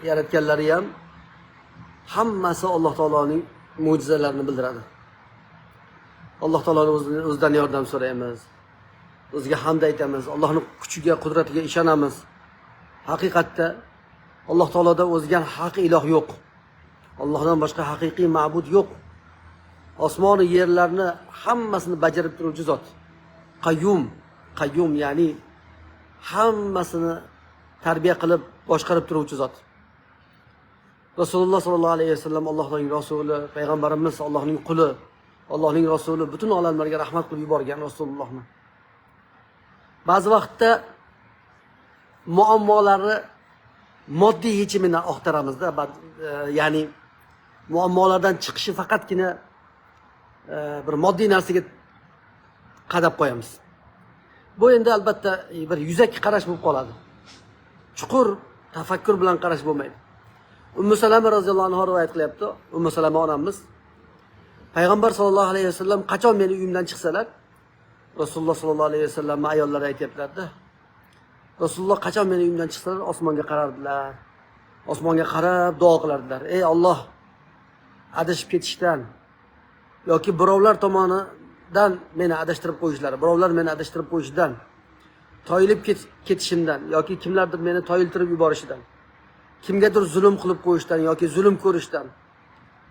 yaratganlari ham hammasi Alloh taoloning mo'jizalarini bildiradi. Alloh taoloni o'zidan yordam so'raymiz. O'ziga hamd aytamiz. Allohning kuchiga, qudratiga ishonamiz. Haqiqatda Alloh taolodan o'zga haq iloh yo'q. Allohdan boshqa haqiqiy ma'bud yo'q. Osmon va yerlarni hammasini bajarib turuvchi zot. Qayyum, qayyum ya'ni hammasini tarbiya qilib boshqarib turuvchi zot. Rasululloh sollallohu alayhi vasallam Allohning rasuli, payg'ambarimiz Allohning quli, Allohning rasuli butun olamlarga rahmat qilib yuborgan Rasulullohni. Ba'zi vaqtda muammolarni moddiy yechimini axtaramizda, ya'ni muammolardan chiqishi faqatgina bir moddiy narsaga qadab qo'yamiz. Bu endi albatta bir yuzaki qarash bo'lib qoladi. Chuqur tafakkur bilan qarash bo'lmaydi. Ummu Salama roziyallohu anha rivoyat qilyapti. Ummu Salama onamiz Payg'ambar sollallohu alayhi vasallam qachon meni uyimdan chiqsalar, Rasululloh sollallohu alayhi vasallamning ayollari aytyaptilar-da. Rasululloh qachon meni uyimdan chiqsalar osmonga qarardilar. Osmonga qarab duo qilardilar. Ey Alloh, adashib ketishdan yoki birovlar tomonidan meni adashtirib qo'yishlari, birovlar meni adashtirib qo'yishidan, toyilib ketishimdan yoki kimlardir meni toyiltirib yuborishidan, kimgadir zulm qilib qo'yishdan yoki zulm ko'rishdan,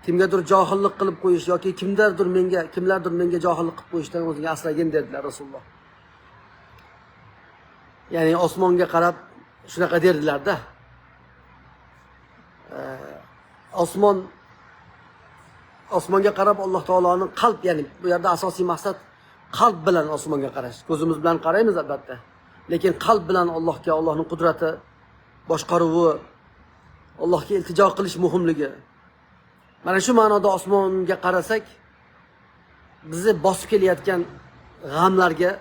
kimgadir johillik qilib qo'yish yoki kimlardir menga johillik qilib qo'yishdan o'zingga asragin dedilar Rasululloh. Ya'ni osmonga qarab shunaqa derdilar-da. Osmonga qarab Alloh taoloning qalb, ya'ni bu yerda asosiy maqsad qalb bilan osmonga qarash. Ko'zimiz bilan qaraymiz albatta. Lekin qalb bilan Allohga, Allohning qudrati, boshqaruvi, Allohga iltijo qilish muhimligi. Mana shu ma'noda osmonga qarasak, bizni bosib kelayotgan g'amlarga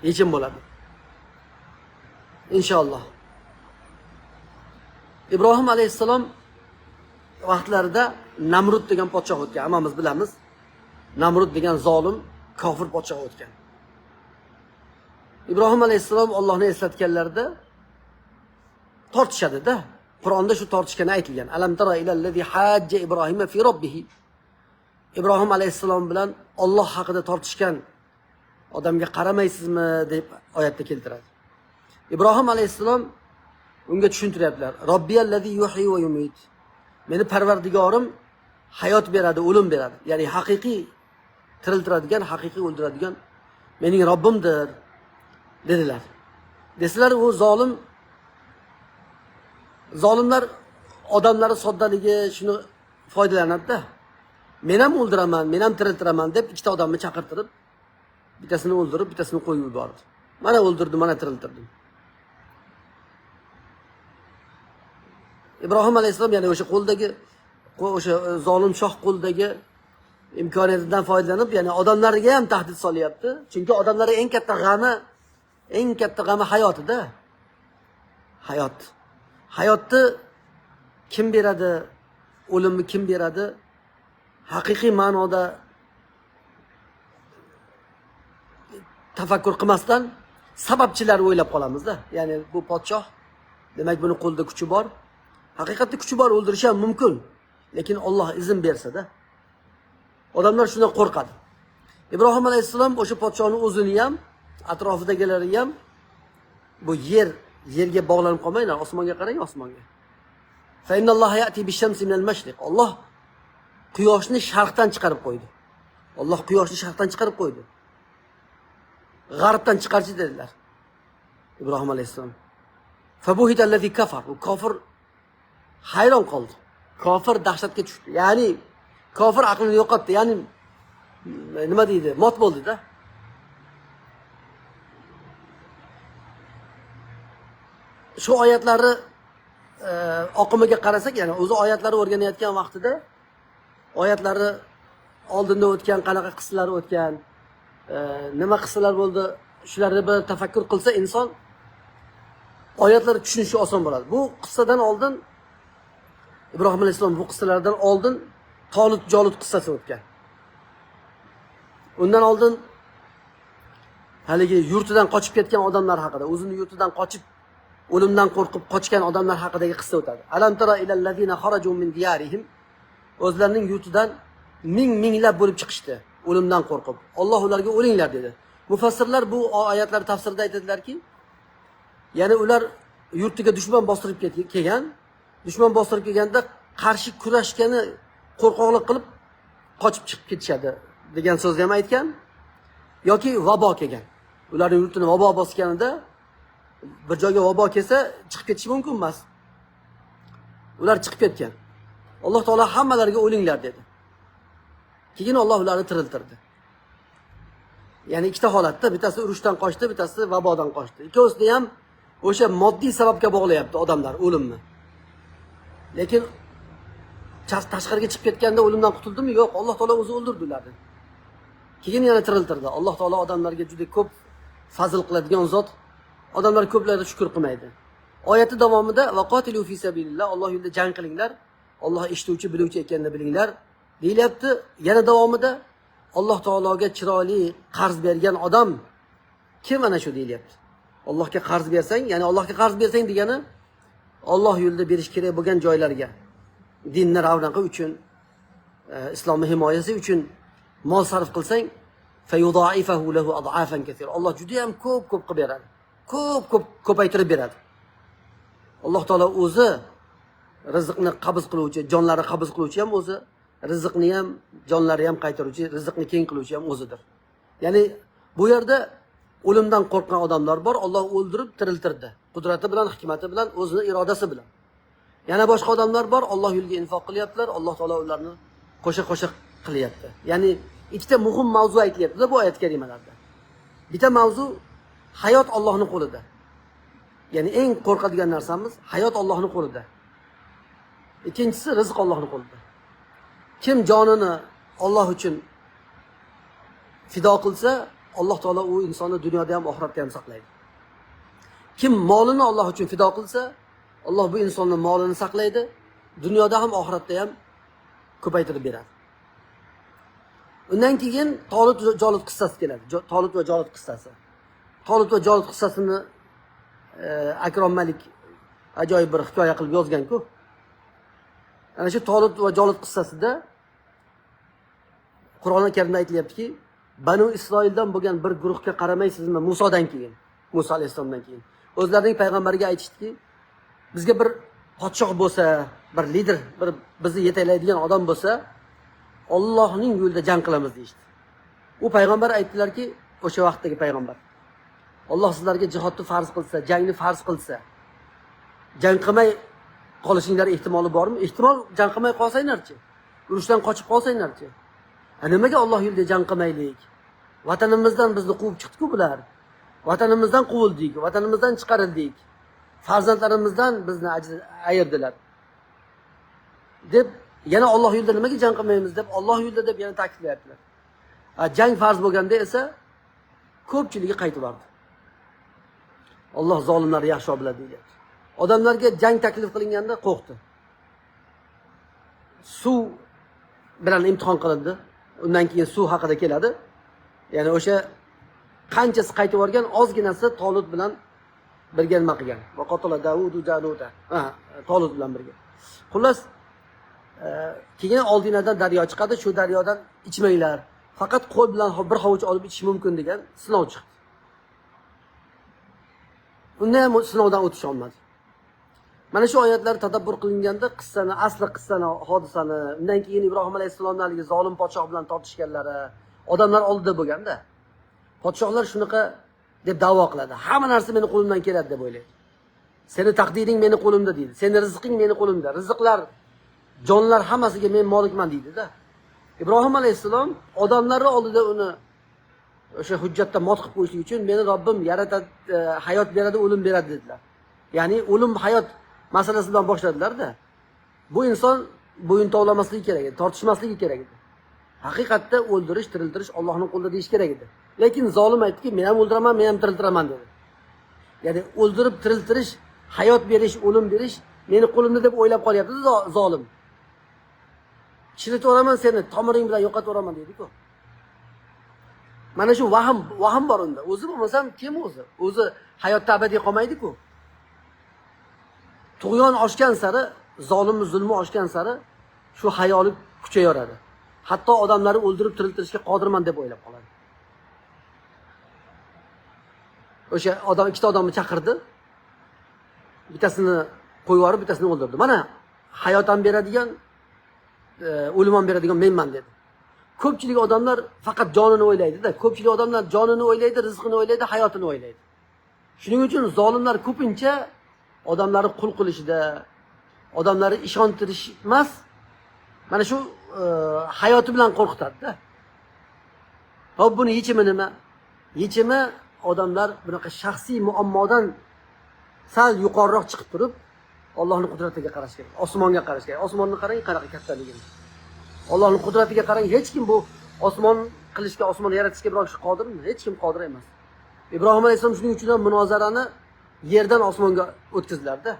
yechim bo'ladi. Inshaalloh. Ibrohim alayhissalom vaqtlarida Namrud degan podshoh o'tgan, hammamiz bilamiz. Namrud degan zolim, kofir podshoh o'tgan. Ibrohim alayhissalom Allohni eslatganlarida tortishadi-da. Qur'onda shu tortishgani aytilgan. Alam tara ilallazi hajja Ibrohima fi robbihi. Ibrohim alayhissalom bilan Alloh haqida tortishgan odamga qaramaysizmi deb oyatda keltiradi. Ibrohim alayhissalom unga tushuntiryaptilar. Robbiyallazi yuhyi va yumit. Meni Parvardigorim hayot beradi, o'lim beradi. Ya'ni haqiqiy tiriltiradigan, haqiqiy o'ldiradigan mening Robbimdir dedilar. Desalar u zolimlar odamlar soddaligi shuni foydalanadi-da. Men ham o'ldiraman, men ham tiriltiraman deb ikkita odamni chaqirtirib, bittasini o'ldirib, bittasini qo'yib yubordi. Mana o'ldirdim, mana tiriltirdim. Ibrohim alayhissalom ya'ni o'sha qo'ldagi o'sha zolim shoh qo'ldagi imkoniyatidan foydalanib, ya'ni odamlarga ham tahdid solyapti. Chunki odamlarning eng katta g'ami, eng katta g'ami hayotida. Hayot. Hayotni kim beradi, o'limni kim beradi? Haqiqiy ma'noda tafakkur qilmasdan sababchilar o'ylab qolamizda. Ya'ni bu podshoh, demak buni qo'lida kuchi bor. Haqiqatda kuchi bor, o'ldirishi ham mumkin. Lekin Alloh izn bersa-da. Odamlar shundan qo'rqadi. Ibrohim alayhissalom o'sha podshohning o'zini ham, atrofidagilarni ham bu yerga bog'lanib qolmanglar, osmonga qarang, osmonga. Fa innalloha ya'ti bish-shamsi minal mashriq. Alloh quyoshni sharqdan chiqarib qo'ydi. Alloh quyoshni sharqdan chiqarib qo'ydi. G'arbdan chiqarchi dedilar. Ibrohim alayhissalom. Fa buhitallazi kafar. U kofir hayron qoldi. Kofir dahshatga tushdi. Ya'ni kofir aqlini yo'qotdi. Ya'ni nima deydi? Mot bo'ldi-da. Shu oyatlarni oqimiga qarasak, ya'ni o'zi oyatlarni o'rganayotgan vaqtida oyatlarni oldinda o'tgan qanaqa qissalar o'tgan, nima qissalar bo'ldi, shularni bir tafakkur qilsa inson oyatlarni tushunishi oson bo'ladi. Bu qissadan oldin Ibrohim alayhissalom bu qissalardan oldin Tolut Jolut qissasi o'tgan. Undan oldin haligi yurtidan qochib ketgan odamlar haqida, o'zini yurtidan qochib O'limdan qo'rqib qochgan odamlar haqidagi qissa o'tadi. Alam tara ilallazina xaraju min diyarihim, o'zlarining yurtidan ming minglab bo'lib chiqishdi o'limdan qo'rqib. Alloh ularga o'linglar dedi. Mufassirlar bu oyatlar tafsirida aytadilarki, ya'ni ular yurtiga dushman bostirib kelgan, dushman bostirib kelganda qarshi kurashgani qo'rqoqlik qilib qochib chiqib ketishadi degan so'zni ham aytgan, yoki vabo kelgan. Ularning yurtini vabo bosganida bir joyga vabo kelsa chiqib ketish mumkin emas. Ular chiqib ketgan. Alloh taolo hammalariga o'linglar dedi. Keyin Alloh ularni tiriltirdi. Ya'ni ikkita holatda, bittasi urushdan qochdi, bittasi vabodan qochdi. Ikkovsini ham o'sha moddiy sababga bog'layapti odamlar o'limni. Lekin tashqariga chiqib ketganda o'limdan qutuldimi? Yo'q, Alloh taolo o'zi o'ldirdi ularni. Keyin yana tiriltirdi. Alloh taolo odamlarga juda ko'p fazl qiladigan zot. Odamlar ko'plari shukr qilmaydi. Oyati davomida vaqatilu fi sabilillah, Alloh yo'lida jang qilinglar. Alloh eshituvchi, biluvchi ekanini bilinglar deyilyapti. Yana davomida Alloh taologa chiroyli qarz bergan odam kim ana shu deyilyapti. Allohga qarz bersang, ya'ni Allohga qarz bersang degani Alloh yo'lida berish kerak bo'lgan joylarga, dinni ravnaqi uchun, islomni himoyasi uchun mol sarf qilsang, fayudaifahu lahu ad'afan kaseera. Alloh juda ham ko'p-ko'p qilib beradi. Ko'p-ko'p ko'paytirib beradi. Alloh taolo o'zi rizqni qabz qiluvchi, jonlarni qabz qiluvchi ham o'zi, rizqni ham, jonlarni ham qaytaruvchi, rizqni keng qiluvchi ham o'zidir. Ya'ni bu yerda o'limdan qo'rqqan odamlar bor, Alloh o'ldirib tiriltirdi. Qudrati bilan, hikmati bilan, o'zining irodasi bilan. Yana boshqa odamlar bor, Alloh yo'liga infoq qilyaptilar, Alloh taolo ularni qo'sha-qo'sha qilyapti. Ya'ni ikkita muhim mavzu aytilyapti bu oyat karimalarda. Bitta mavzu hayot Allohning qo'lida. Ya'ni eng qo'rqadigan narsamiz hayot Allohning qo'lida. Ikkinchisi rizq Allohning qo'lida. Kim jonini Alloh uchun fido qilsa, Alloh taolo u insonni dunyoda ham oxiratda ham saqlaydi. Kim molini Alloh uchun fido qilsa, Alloh bu insonning molini saqlaydi, dunyoda ham oxiratda ham ko'paytirib beradi. Undan keyin Tolut va Jolut qissasi keladi. Tolut va Jolut qissasi. Tolut va Jolut qissasini Akrom Malik ajoyib bir hikoya qilib yozgan-ku. Ana shu Tolut va Jolut qissasida Qur'oni Karimda aytilyaptiki, Banu Isroildan bo'lgan bir guruhga qaramaysizmi Musodan keyin, Muso alayhissalomdan keyin. O'zlarining payg'ambariga aytishdiki, bizga bir podshoh bo'lsa, bir lider, bir bizni yetaklaydigan odam bo'lsa, Allohning yo'lida jang qilamiz deyishdi. U payg'ambar aytdilarki, o'sha vaqtdagi payg'ambar, Alloh sizlarga jihodni farz qilsa, jangni farz qilsa, jang qilmay qolishinglar ehtimoli bormi? Ehtimol jang qilmay qolsanglarchi? Urushdan qochib qolsanglarchi? Nimaga Alloh yo'lida jang qilmaylik? Vatanimizdan bizni quvib chiqdi-ku bular. Vatanimizdan quvildik, vatanimizdan chiqarildik. Farzandlarimizdan bizni ayirdilar. Deb yana Alloh yo'lida nimaga jang qilmaymiz deb, Alloh yo'lida deb yana ta'kidlayaptilar. Jang farz bo'lganda esa ko'pchiligi qaytib bordi. Alloh zolimlarni yaxshi biladi deyapti. Odamlarga jang taklif qilinganda qo'rqdi. Suv bilan imtihon qilindi. Undan keyin suv haqida keladi. Ya'ni o'sha qanchasi qaytib borgan, ozginasi Tolut bilan birga nima qilgan? Va qatala Davudu Jaluta. Ha, Tolut bilan birga. Xullas, keyin oldinglardan daryo chiqadi, shu daryodan ichmanglar. Faqat qo'l bilan bir hovuch olib ichish mumkin degan sinov chiqdi. Unda ham sinovdan o'tish olmadi. Mana shu oyatlar tadabbur qilinganda qissani, asli qissani, hodisani, undan keyin Ibrohim alayhissalomning haligi zolim podshoh bilan tortishganlari odamlar oldida bo'lganda, podshohlar shunaqa deb da'vo qiladi. Hamma narsa meni qo'limdan keladi deb o'ylaydi. Seni taqdiring meni qo'limda deydi. Seni rizqing meni qo'limda. Rizqlar, jonlar hammasiga men molikman deydi-da. Ibrohim alayhissalom odamlarning oldida uni o'sha hujjatda mot qilib qo'yishlik uchun meni Robbim yaratadi, hayot beradi, o'lim beradi dedilar. Ya'ni o'lim hayot masalasi bilan boshladilar-da. Bu inson bo'yin tovlamasligi kerak edi, tortishmasligi kerak edi. Haqiqatda o'ldirish, tiriltirish Allohning qo'lida deyish kerak edi. Lekin zolim aytdiki, men ham o'ldiraman, men ham tiriltiraman dedi. Ya'ni o'ldirib tiriltirish, hayot berish, o'lim berish meni qo'limda deb o'ylab qolyapti zolim. Chiritaveraman seni, tomiring bilan yo'qotaveraman deydi-ku. Mana shu vahm bor unda. O'zi bo'lmasam kim o'zi? O'zi hayotda abadiy qolmaydi-ku. Tug'yon oshgan sari, zolimni zulmi oshgan sari shu hayoli kuchayaveradi. Hatto odamlarni o'ldirib tiriltirishga qodirman deb o'ylab qoladi. O'sha odam ikkita odamni chaqirdi. Bittasini qo'yib yuborib, bittasini o'ldirdi. Mana hayot ham beradigan, o'lim ham beradigan menman dedi. Ko'pchilik odamlar faqat jonini o'ylaydi-da. Ko'pchilik odamlar jonini o'ylaydi, rizqini o'ylaydi, hayotini o'ylaydi. Shuning uchun zolimlar ko'pincha odamlarni qul qilishida, odamlarni ishontirish emas, mana shu hayoti bilan qo'rqitadi-da. Hop, buni yechimi nima? Yechimi odamlar bunaqa shaxsiy muammodan sal yuqoriroq chiqib turib, Allohning qudratiga qarash kerak, osmonga qarash kerak. Osmonni qarang, qanaqa kattaligini. Allohning qudratiga qarang, hech kim bu osmon qilishga, osmon yaratishga biror kishi qodirmi? Hech kim qodir emas. Ibrohim alayhissalom shuning uchun ham munozarani yerdan osmonga o'tkazdilar-da.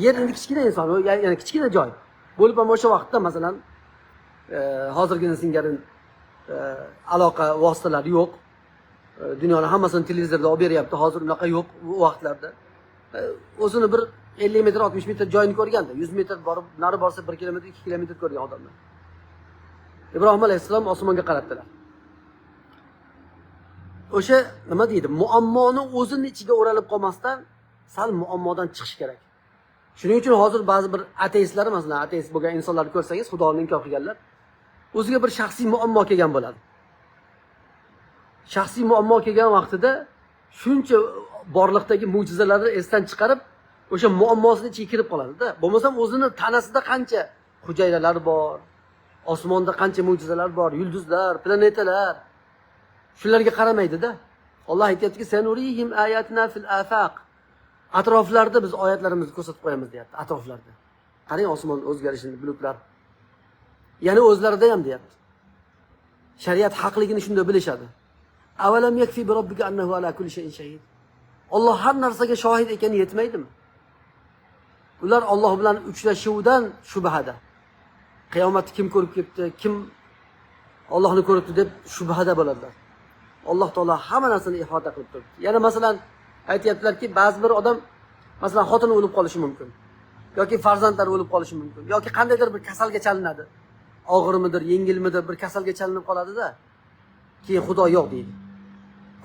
Yer endi kichkina inson, ya'ni kichkina joy. Bo'lib ham o'sha vaqtda masalan, hozirgina singari aloqa vositalari yo'q. Dunyoni hammasini televizorda olib beryapti, hozir unaqa yo'q u vaqtlarda. O'zini bir 50 metr, 60 metr joyini ko'rganda, 100 metr borib, nari borsa 1 kilometr, 2 kilometr ko'rgan odamlar. Ibrohim alayhissalom osmonga qaratdilar. O'sha nima deydi, muammoni o'zini ichiga o'ralib qolmasdan sal muammodan chiqish kerak. Shuning uchun hozir ba'zi bir ateistlar, masalan, ateist bo'lgan insonlarni ko'rsangiz, Xudoni inkor qilganlar, o'ziga bir shaxsiy muammo kelgan bo'ladi. Shaxsiy muammo kelgan vaqtida shuncha borliqdagi mo'jizalarni esdan chiqarib, o'sha muammosini ichiga kirib qoladi-da. Bo'lmasam o'zini tanasida qancha hujayralar bor, osmonda qancha mo'jizalar bor, yulduzlar, planetalar, shularga qaramaydi-da. Alloh aytayaptiki, sanurihim ayatina fil afaq. Atroflarda biz oyatlarimizni ko'rsatib qo'yamiz deyapti, atroflarda. Qarang osmon o'zgarishini, bulutlar. Ya'ni o'zlarida ham deyapti. Shariat haqligini shunda bilishadi. Avalam yakfi bi robbika annahu ala kulli shay'in shahid. Alloh har narsaga shohid ekani yetmaydimi? Ular Alloh bilan uchrashuvdan shubhada. Qiyomatni kim ko'rib ketdi, kim Allohni ko'ribdi deb shubhada bo'ladilar. Alloh taolo hamma narsani ihota qilib turibdi. Yana masalan aytayaptilarki, ba'zi bir odam masalan xotini o'lib qolishi mumkin yoki farzandlari o'lib qolishi mumkin yoki qandaydir bir kasalga chalinadi. Og'irmidir, yengilmidir bir kasalga chalinib qoladi-da. Keyin Xudo yo'q deydi.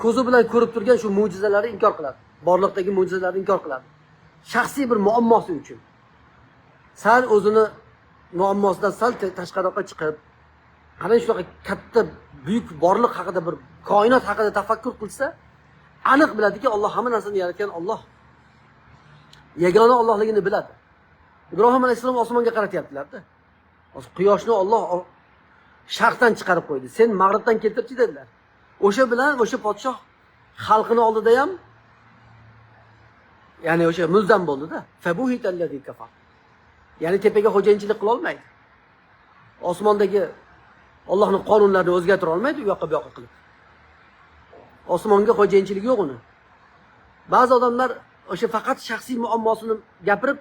Ko'zi bilan ko'rib turgan shu mo'jizalarni inkor qiladi. Borliqdagi mo'jizalarni inkor qiladi. Shaxsiy bir muammosi uchun. Sal o'zini muammosidan sal tashqariroqqa chiqib, qarang shunaqa katta buyuk borliq haqida, bir koinot haqida tafakkur qilsa, aniq biladiki, Alloh hamma narsani yaratgan Alloh. Yagona Allohligini biladi. Ibrohim alayhissalom osmonga qaratyaptilar-da. Quyoshni Alloh sharqdan chiqarib qo'ydi. Sen mag'ribdan keltirchi dedilar. O'sha bilan o'sha podshoh xalqini oldida ham ya'ni o'sha mulzam bo'ldi-da. Fabuhitallazi kafar. Ya'ni tepaga xo'jayinchilik qila olmaydi. Osmondagi Allohning qonunlarini o'zgartira olmaydi, u yoqqa bu yoqqa qilib. Osmonga xo'jayinchilik yo'q uni. Ba'zi odamlar o'sha faqat shaxsiy muammosini gapirib,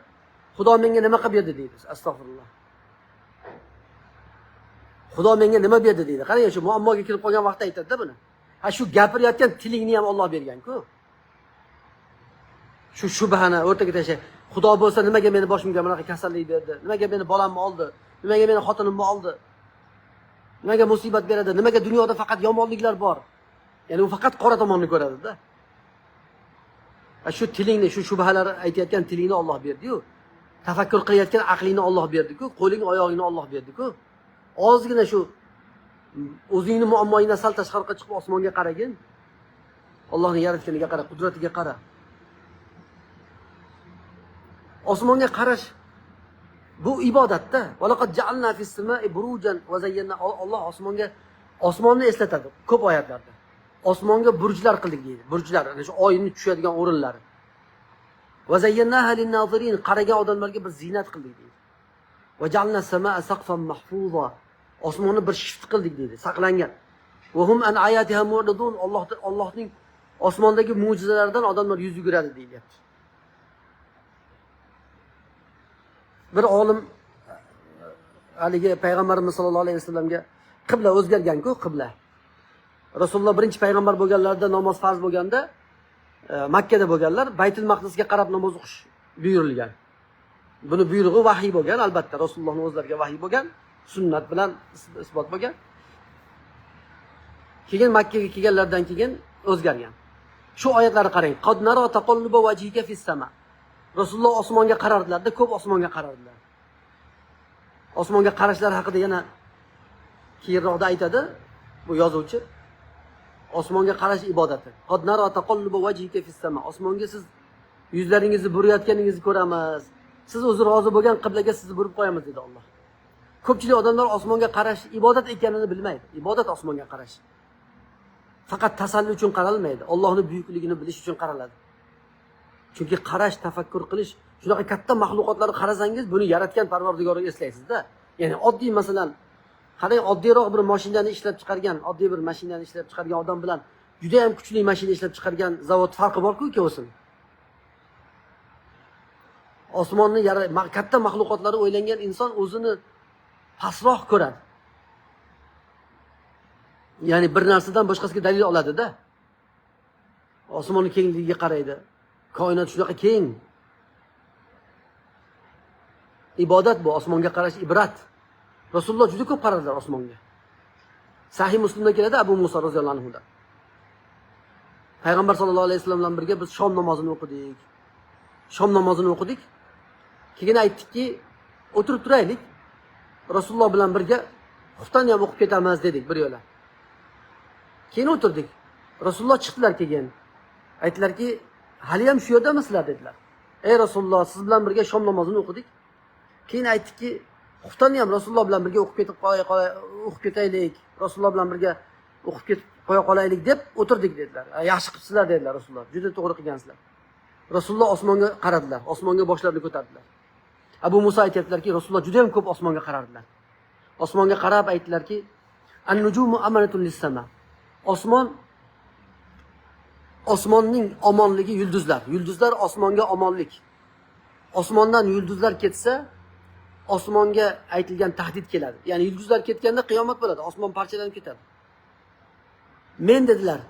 Xudo menga nima qilib berdi deydi. Astag'firulloh. Xudo menga nima berdi deydi. Qarang, shu muammoga kirib qolgan vaqtda aytadi-da buni. Ha, shu gapirayotgan tilingni ham Alloh bergan-ku. Shu shubhani o'rtaga tashlay. Xudo bo'lsa nimaga meni boshimga bunaqa kasallik berdi? Nimaga meni bolamni oldi? Nimaga meni xotinimni oldi? Nimaga musibat beradi? Nimaga dunyoda faqat yomonliklar bor? Ya'ni u faqat qora tomonni ko'radi-da. Ha, shu tilingni, shu shubhalar aytayotgan tilingni Alloh berdi-yu. Tafakkur qilayotgan aqlingni Alloh berdi-ku, qo'ling, oyog'ingni Alloh berdi-ku. Ozgina shu o'zingni muammoingdan sal tashqariga chiqib osmonga qaragin. Allohning yaratganiga qara, qudratiga qara. Osmonga qarash bu ibodatda. Valaqad ja'alna fis samai burujan va zayyana. Alloh osmonga, osmonni eslatadi ko'p oyatlarda. Osmonga burjlar qildik deydi. Burjlar, ana shu oyni tushadigan o'rinlari. Va zayyanaha lin-nazirin, qaragan odamlarga bir zinat qildik deydi. Va ja'alna samaa saqfan mahfuza. Osmonni bir shift qildik deydi, saqlangan. Va hum an ayatiha mu'ridun. Allohning osmondagi mo'jizalaridan odamlar yuz yuguradi deyilyapti. Bir olim haligi payg'ambarimiz sollallohu alayhi vasallamga qibla o'zgargan-ku, qibla. Rasululloh birinchi payg'ambar bo'lganlarida namoz farz bo'lganda Makkada bo'lganlar Baytul Maqdisga qarab namoz o'qish buyurilgan. Buni buyrug'i vahiy bo'lgan, albatta Rasulullohning o'zlariga vahiy bo'lgan, sunnat bilan isbot bo'lgan. Keyin Makka ga kelganlardan keyin o'zgargan. Shu oyatlarni qarang. Qad nara taqalluba vajhika fis sama. Rasululloh osmonga qarardilarda, ko'p osmonga qarardilar. Osmonga qarashlar haqida yana keyinroqda aytadi bu yozuvchi. Osmonga qarash ibodati. Qad nara taqalluba vajhika fis sama. Osmonga siz yuzlaringizni burayotganingizni ko'ramiz. Siz o'zi rozi bo'lgan qiblaga sizni burib qo'yamiz dedi Alloh. Ko'pchilik odamlar osmonga qarash ibodat ekanini bilmaydi. Ibodat osmonga qarash. Faqat tasalli uchun qaralmaydi. Allohning buyukligini bilish uchun qaraladi. Chunki qarash, tafakkur qilish, shunaqa katta maxluqotlarni qarasangiz, buni yaratgan Parvardigorni eslaysiz-da. Ya'ni oddiy masalan, qarang, oddiyroq bir mashinani ishlab chiqargan, oddiy bir mashinani ishlab chiqargan odam bilan juda ham kuchli mashina ishlab chiqargan zavod farqi bor-ku ikkovisini. Osmonni katta maxluqotlari o'ylangan inson o'zini pastroq ko'radi. Ya'ni bir narsadan boshqasiga dalil oladi-da. Osmonni kengligiga qaraydi. Koinot shunaqa keng. Ibodat bu, osmonga qarash ibrat. Rasululloh juda ko'p qaradilar osmonga. Sahih Muslimda keladi Abu Musa roziyallohu anhudan. Payg'ambar sollallohu alayhi vasallam bilan birga biz shom namozini o'qidik. Shom namozini o'qidik. Keyin aytdikki, o'tirib turaylik. Rasululloh bilan birga xuftani ham o'qib ketamiz dedik bir yo'la. Keyin o'tirdik. Rasululloh chiqdilar keyin. Aytdilarki, hali ham shu yerdamisizlar dedilar. Ey Rasululloh, siz bilan birga shom namozini o'qidik. Keyin aytdikki, xuftani ham Rasululloh bilan birga o'qib ketib o'qib ketaylik. Rasululloh bilan birga o'qib ketib qo'ya qolaylik deb o'tirdik dedilar. Yaxshi qilibsizlar dedilar Rasululloh. Juda to'g'ri qilgansizlar. Rasululloh osmonga qaradilar, osmonga boshlarini ko'tardilar. Abu Musa aytayaptilarki, Rasululloh juda ham ko'p osmonga qarardilar. Osmonga qarab aytdilarki, an-nujumu amanatun lis-sama. Osmon, osmonning omonligi yulduzlar. Yulduzlar osmonga omonlik. Osmondan yulduzlar ketsa, osmonga aytilgan tahdid keladi. Ya'ni yulduzlar ketganda qiyomat bo'ladi, osmon parchalanib ketadi. Men dedilar,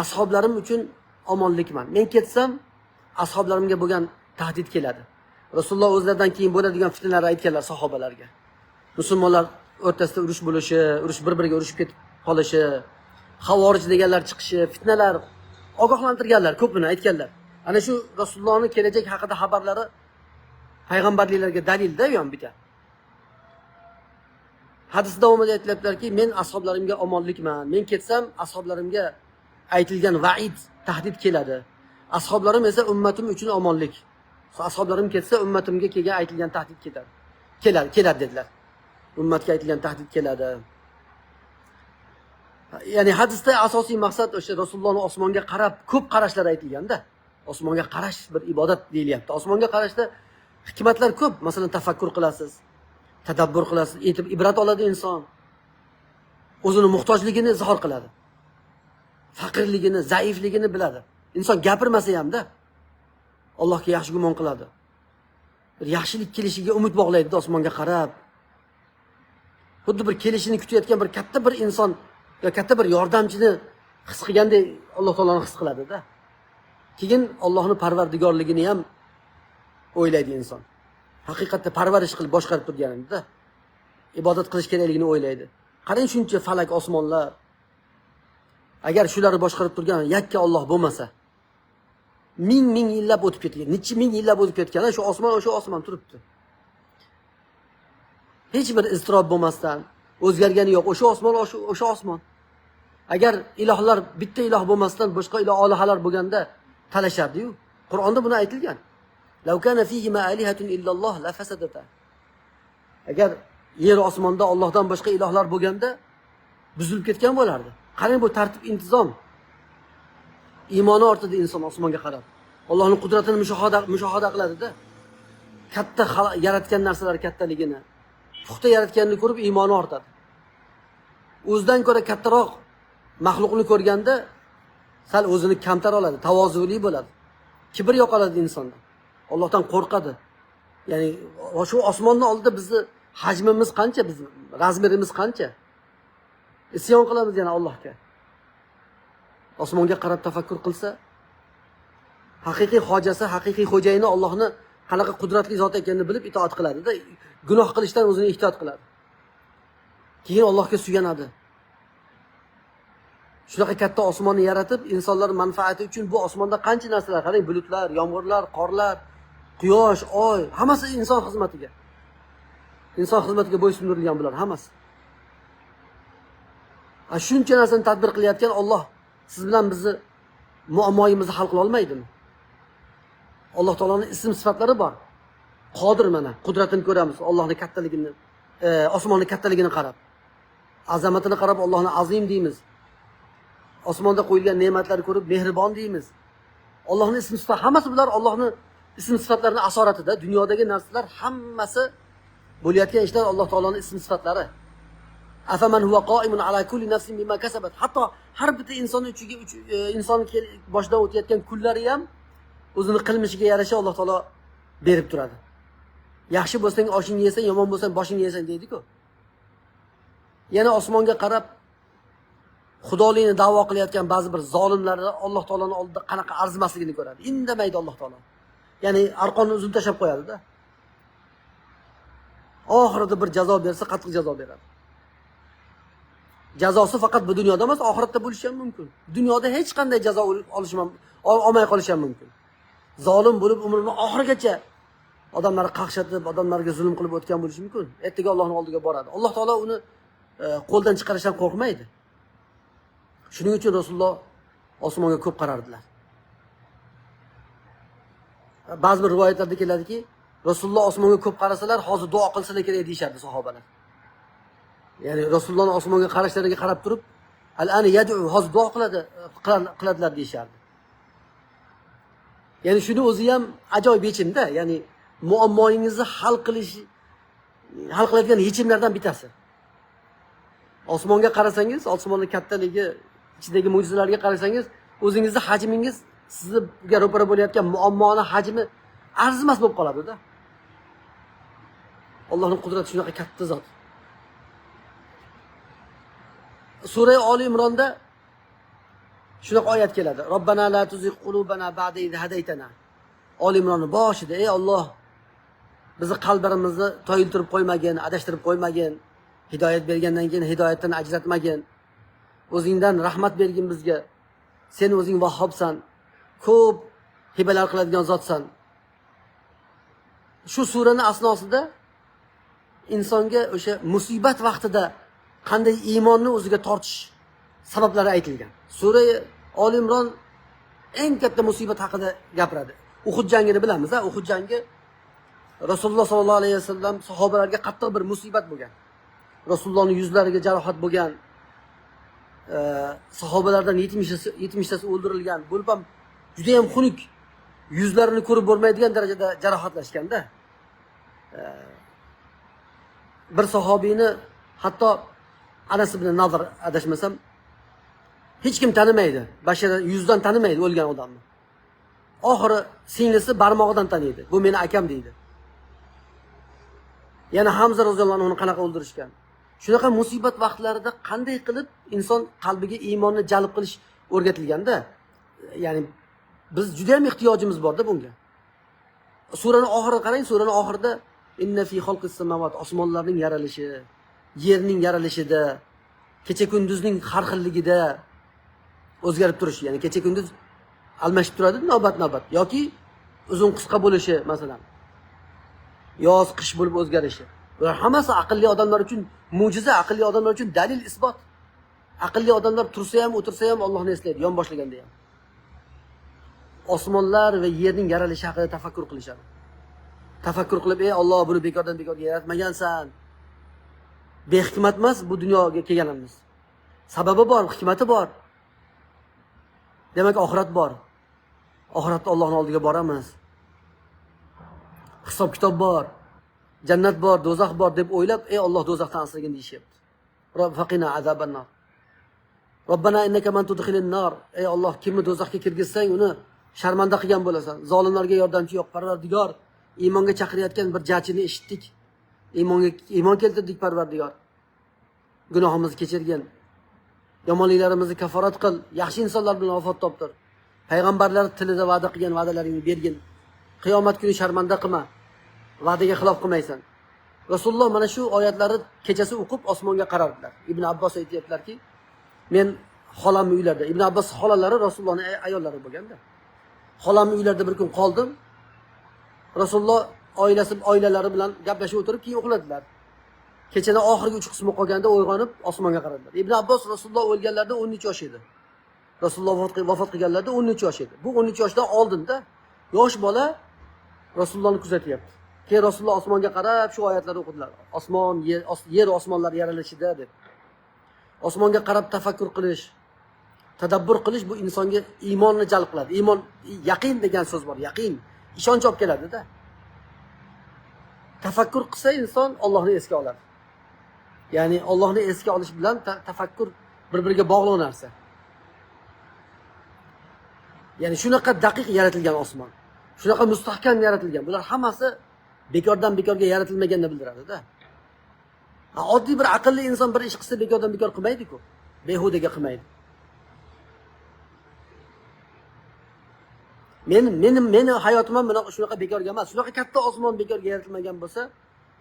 ashoblarim uchun omonlikman. Men ketsam, ashoblarimga bo'lgan tahdid keladi. Rasululloh o'zlaridan keyin bo'ladigan fitnalarni aytganlar sahobalarga. Musulmonlar o'rtasida urush bo'lishi, urush bir-biriga urushib ketib qolishi, xavorij deganlar chiqishi, fitnalar ogohlantirganlar, ko'pini aytganlar. Ana shu Rasulullohning kelajak haqida xabarlari payg'ambarliklarga dalil-da u ham bitta. Hadis davomida aytilyaptilarki, men ashoblarimga omonlikman. Men ketsam, ashoblarimga aytilgan va'id, tahdid keladi. Ashoblarim esa ummatim uchun omonlik. Ashoblarim ketsa, ummatimga kelgan aytilgan tahdid ketadi. Keladi dedilar. Ummatga aytilgan tahdid keladi. Ya'ni hadisda asosiy maqsad o'sha Rasulullohning osmonga qarab ko'p qarashlar aytilganda, osmonga qarash bir ibodat deyilyapti. Osmonga qarashda hikmatlar ko'p. Masalan, tafakkur qilasiz, tadabbur qilasiz, aytib ibrat oladi inson. O'zini muhtojligini izhor qiladi. Faqirligini, zaifligini biladi. Inson gapirmasa hamda Allohga yaxshi gumon qiladi. Bir yaxshilik kelishiga umid bog'laydi osmonga qarab. Xuddi bir kelishini kutayotgan bir katta bir inson yo katta bir yordamchini his qilgandek Alloh taoloni his qiladi-da. Keyin Allohning parvardigorligini ham o'ylaydi inson. Haqiqatda parvarish qilib boshqarib turganida ibodat qilish kerakligini o'ylaydi. Qarang shuncha falak, osmonlar. Agar shularni boshqarib turgan yakka Alloh bo'lmasa, ming ming yillab o'tib ketgan, necha ming yillab o'tib ketgan, shu osmon o'sha osmon turibdi. Hech bir iztirob bo'lmasdan, o'zgargani yo'q. O'sha osmon o'sha osmon. Agar ilohlar bitta iloh bo'lmasdan boshqa iloh olihalar bo'lganda talashardi-yu. Qur'onda buni aytilgan. Law kana fihima alihatun illalloh la fasadata. Agar yer osmonda Allohdan boshqa ilohlar bo'lganda buzilib ketgan bo'lardi. Qarang bu tartib intizom. Iymoni ortida inson osmonga qarab Allohning qudratini mushohada qiladi-da. Katta yaratgan narsalar kattaligini, puxta yaratganini ko'rib iymoni ortadi. O'zidan ko'ra kattaroq maxluqni ko'rganda sal o'zini kamtar oladi, tavozuli bo'ladi. Kibr yo'qoladi insondan. Allohdan qo'rqadi. Ya'ni shu osmonni oldida bizni hajmimiz qancha, biz razmerimiz qancha? Isyon qilamiz yana Allohga. Osmonga qarab tafakkur qilsa, haqiqiy hojasi, haqiqiy xo'jayini Allohni qanaqa qudratli zot ekanini bilib itoat qiladida, gunoh qilishdan o'zini ehtiyot qiladi. Keyin Allohga suyanadi. Shunaqa katta osmonni yaratib, insonlar manfaati uchun bu osmonda qancha narsalar, qarang, bulutlar, yomg'irlar, qorlar, quyosh, oy, hammasi inson xizmatiga. Inson xizmatiga bo'ysundirilgan bular hammasi. Shuncha narsani tadbir qilayotgan Alloh siz bilan bizni muammoyimizni hal qila olmaydimi? Alloh taoloning ism sifatlari bor. Qodir, mana qudratini ko'ramiz, Allohning kattaligini, osmonning kattaligini qarab, azamatini qarab Allohni azim deymiz. Osmonda qo'yilgan ne'matlarni ko'rib mehribon deymiz. Allohning ism sifati hammasi bular Allohning ism sifatlarining asoratida. Dunyodagi narsalar hammasi bo'layotgan ishlar Alloh taoloning ism sifatlari. Afaman huwa qoimun ala kulli nafsin bima kasabat. Hatto har bitta insonning ichiga inson boshidan o'tayotgan kunlari ham o'zini qilmishiga yarasha Alloh taolo berib turadi. Yaxshi bo'lsang oshingni yesang, yomon bo'lsang boshingni yesang deydi-ku. Yana osmonga qarab xudolikni da'vo qilayotgan ba'zi bir zolimlarni Alloh taoloning oldida qanaqa arzimasligini ko'radi. Indamaydi Alloh taolo. Ya'ni arqonni uzun tashlab qo'yadi-da. Oxirida bir jazo bersa, qattiq jazo beradi. Jazosi faqat bu dunyoda emas, oxiratda bo'lishi ham mumkin. Dunyoda hech qanday jazo olish ham, olmay qolishi ham mumkin. Zolim bo'lib umrini oxirigacha odamlarni qaqshatib, odamlarga zulm qilib o'tgan bo'lishi mumkin. Ertaga Allohning oldiga boradi. Alloh taolo uni qo'ldan chiqarishdan qo'rqmaydi. Shuning uchun Rasululloh osmonga ko'p qarardilar. Ba'zi bir rivoyatlarda keladiki, Rasululloh osmonga ko'p qarasalar, hozir duo qilsalar kerak deyishardi sahobalar. Ya'ni Rasulullohning osmonga qarashlariga qarab turib, al-ana yad'u, hozir duo qiladilar deyishardi. Ya'ni shuni o'zi ham ajoyib yechimda, ya'ni muammoyingizni hal qiladigan yechimlardan bittasi. Osmonga qarasangiz, osmonning kattaligi, ichidagi mo'jizalarga qarasangiz, o'zingizni hajmingiz sizga ro'para bo'layotgan muammoni hajmi arzimas bo'lib qoladi-da. Allohning qudrati shunaqa katta zot. Sura Oli Imronda shunaqa oyat keladi. Robbana la tuzigh qulubana ba'da iz hadaytana. Oli Imronning boshida, ey Alloh, bizni qalbimizni toyiltirib qo'ymagin, adashtirib qo'ymagin, hidoyat bergandan keyin hidoyatdan ajratmagin. O'zingdan rahmat bergin bizga. Sen o'zing Vahhobsan, ko'p hibalar qiladigan zotsan. Shu surani asnosida insonga o'sha musibat vaqtida qanday iymonni o'ziga tortish sabablari aytilgan. Sura Oli Imron eng katta musibat haqida gapiradi. Uhud jangini bilamiz, ha? Uhud jangi Rasululloh sollallohu alayhi vasallam sahobalarga qattiq bir musibat bo'lgan. Rasulullohning yuzlariga jarohat bo'lgan. Sahobalardan 70tasi o'ldirilgan. Bo'lib ham juda ham xunuk, yuzlarini ko'rib bo'lmaydigan darajada jarohatlashganda. Bir sahobiyni hatto Anas ibn Nadr adashmasam hech kim tanimaydi. Bashara yuzdan tanimaydi o'lgan odamni. Oxiri singlisi barmog'idan taniydi. Bu meni akam deydi. Yana Hamza roziyallohu anhuni qanaqa o'ldirishgan. Shunaqa musibat vaqtlarida qanday qilib inson qalbiga iymonni jalb qilish o'rgatilganda, ya'ni biz juda ham ehtiyojimiz borda bunga. Surani oxirida qarang, surani oxirida inna fi xalqis samawat, osmonlarning yaralishi, yerning yaralishida, kecha kunduzning har xilligida o'zgarib turishi, ya'ni kecha kunduz almashib turadi navbat-navbat yoki uzun qisqa bo'lishi, masalan, yoz qish bo'lib o'zgarishi. Bular hammasi aqlli odamlar uchun mo'jiza, aqlli odamlar uchun dalil, isbot. Aqlli odamlar tursa ham, o'tirsa ham Allohni eslaydi, yon boshlaganda ham. Osmonlar va yerning yaralishi haqida tafakkur qilishadi. Tafakkur qilib, ey Alloh, buni bekordan bekorga yaratmagansan. Behikmat emas bu dunyoga kelganimiz. Sababi bor, hikmati bor. Demak, oxirat bor. Oxiratda Allohning oldiga boramiz. Hisob kitob bor. Jannat bor, do'zax bor deb o'ylab, ey Alloh, do'zaxdan asragin deyishyapti. Robb faqina azabannar. Robbana innaka man tudkhilin nar. Ey Alloh, kimni do'zaxga kirgizsang, uni sharmanda qilgan bo'lasan. Zolimlarga yordamchi yo'q, Parvardigor. Iymonga chaqirayotgan bir jachini eshitdik. Iymonga iymon keltirdik, Parvardigor. Gunohimizni kechirgin. Yomonliklarimizni kaforat qil. Yaxshi insonlar bilan vafot toptir. Payg'ambarlar tilida va'da qilgan va'dalaringni bergin. Qiyomat kuni sharmanda qilma. Va'daga xilof qilmaysan. Rasululloh mana shu oyatlarni kechasi o'qib osmonga qarardilar. Ibn Abbos aytayaptilarki, men xolamning uylarida, Ibn Abbos xolalari Rasulullohning ayollari bo'lganda. Xolamning uylarida bir kun qoldim. Rasululloh oilalari bilan gaplashib o'tirib keyin uxladilar. Kechani oxirgi 3 qismi qolganda uyg'onib osmonga qaradilar. Ibn Abbos Rasululloh o'lganlarida 13 yosh edi. Rasululloh vafot qilganlarida 13 yosh edi. Bu 13 yoshdan oldinda yosh bola Rasulullohni kuzatyapti. Keyin Rasululloh osmonga qarab shu oyatlarni o'qidilar. Osmon, yer osmonlar yaralishida deb. Osmonga qarab tafakkur qilish, tadabbur qilish bu insonga iymonni jalb qiladi. Iymon, yaqin degan so'z bor, yaqin, ishonch olib keladi-da. Tafakkur qilsa inson Allohni esga oladi. Ya'ni Allohni esga olish bilan tafakkur bir-biriga bog'liq narsa. Ya'ni shunaqa daqiq yaratilgan osmon, shunaqa mustahkam yaratilgan. Bular hammasi bekordan bekorga yaratilmaganini bildiradi-da. Oddiy bir aqlli inson bir ish qilsa bekordan bekor qilmaydi-ku. Behudaga qilmaydi. Meni hayotim ham bunaqa shunaqa bekorga emas. Shunaqa katta osmon bekorga yaratilmagan bo'lsa,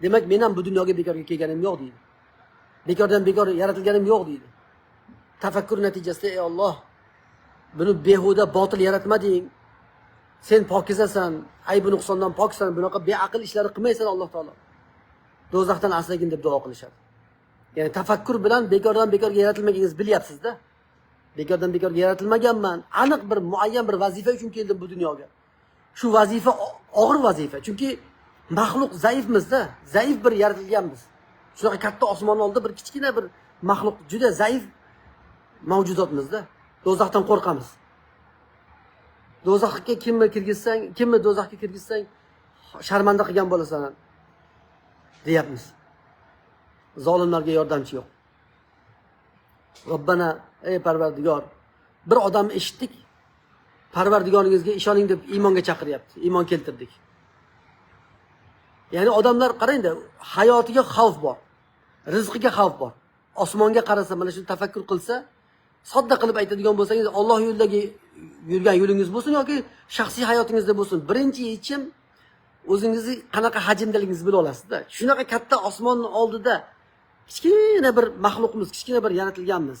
demak men ham bu dunyoga bekorga kelganim yo'q deydi. Bekordan bekor yaratilganim yo'q deydi. Tafakkur natijasida ey Alloh, buni behuda botil yaratmading. Sen pokizasan, ayb nuqsondan poksan, bunaqa beaql ishlarni qilmaysan Alloh taolo. Do'zaxdan asragin deb duo qilishadi. Ya'ni tafakkur bilan bekordan bekorga yaratilmaganingizni bilyapsiz-da. Bekordan bekorga yaratilmaganman. Aniq bir muayyan bir vazifa uchun keldim bu dunyoga. Shu vazifa og'ir vazifa. Chunki maxluq zaifmiz-da, zaif bir yaratilganmiz. Shunaqa katta osmonning oldida bir kichkina bir maxluq, juda zaif mavjudotmiz-da. Do'zaxdan qo'rqamiz. Do'zaxga kimni kirgizsang, kimni do'zaxga kirgizsang sharmanda qilgan bo'lasan deyapmiz. Zolimlarga yordamchi yo'q. Robbana, ey Parvardigor, bir odam eshitdik, Parvardigoringizga ishoning deb iymonga chaqiryapti. Iymon keltirdik. Ya'ni odamlar qarangda, hayotiga xavf bor, rizqiga xavf bor. Osmonga qarasa, mana shuni tafakkur qilsa, sodda qilib aytadigan bo'lsangiz, Alloh yo'lidagi yurgan yo'lingiz bo'lsin yoki shaxsiy hayotingizda bo'lsin, birinchi yechim o'zingizni qanaqa hajmdaligingizni bila olasizda. Shunaqa katta osmonning oldida kichkina bir maxluqmiz, kichkina bir yaratilganmiz.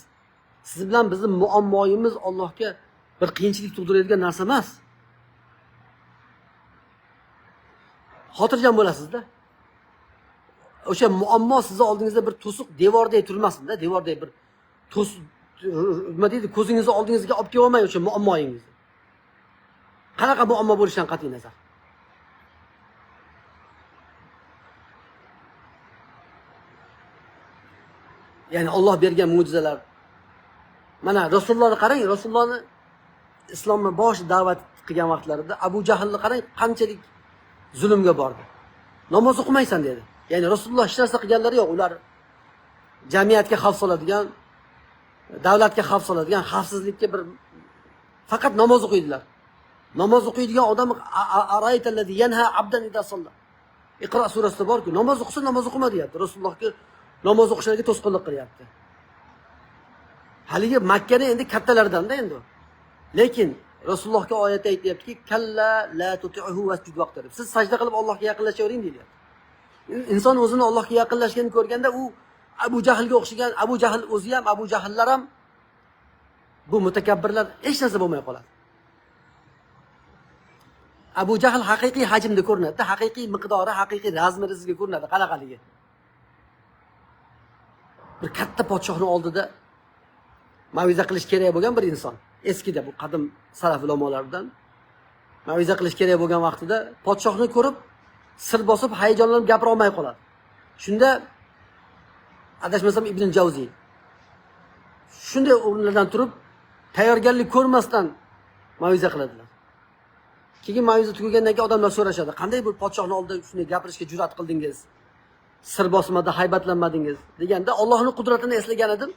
Siz bilan bizning muammoyimiz Allohga bir qiyinchilik tug'diradigan narsa emas. Xotirjam bo'lasizda. O'sha muammo sizni oldingizda bir to'siq devordek turmasin-da, devordek bir to'siq, nima deydi, ko'zingizni oldingizga olib kelolmay o'sha muammoyingizni. Qanaqa muammo bo'lishidan qat'iy nazar. Ya'ni Alloh bergan mo'jizalar. Mana Rasulullohni qarang, Rasulullohni islomni bosh da'vat qilgan vaqtlarida Abu Jahlni qarang, qanchalik zulmga bordi. Namoz o'qimaysan dedi. Ya'ni Rasululloh hech narsa qilganlari yo'q. Ular jamiyatga xavf soladigan, davlatga xavf soladigan, xavfsizlikka bir faqat namoz o'qiydilar. Namoz o'qiydigan odam araytallazi yanha abdan idza salla. Iqro surasida bor-ku, namoz o'qisa namoz o'qima deyapti. Rasulullohga namoz o'qishlariga to'sqinlik qilyapti. Haligi Makkani endi kattalardan-da endi. Lekin Rasulullohga oyatda aytyaptiki, kalla la tuti'hu wasjud waqtarib. Siz sajda qilib Allohga yaqinlashavering deyapti. Inson o'zini Allohga yaqinlashganini ko'rganda u Abu Jahlga o'xshagan, Abu Jahl o'zi ham, Abu Jahllar ham bu mutakabbirlar hech narsa bo'lmay qoladi. Abu Jahl haqiqiy hajmda ko'rinadi, haqiqiy miqdori, haqiqiy razmiri sizga ko'rinadi, qanaqaligi. Bir katta podshohning oldida ma'viza qilish kerak bo'lgan bir inson, eskida bu qadim salaf ulamolardan ma'viza qilish kerak bo'lgan vaqtida podshohni ko'rib sir bosib hayajonlanib gapira olmay qoladi. Shunda adashmasam Ibn Javziy shunday o'rinlardan turib tayyorgarlik ko'rmasdan ma'viza qiladilar. Keyin ma'viza tugagandan keyin odamlar so'rashadi, qanday bir podshohning oldida shunday gapirishga jur'at qildingiz? Sir bosmada haybatlanmadingiz deganda Allohning qudratini eslagan edim.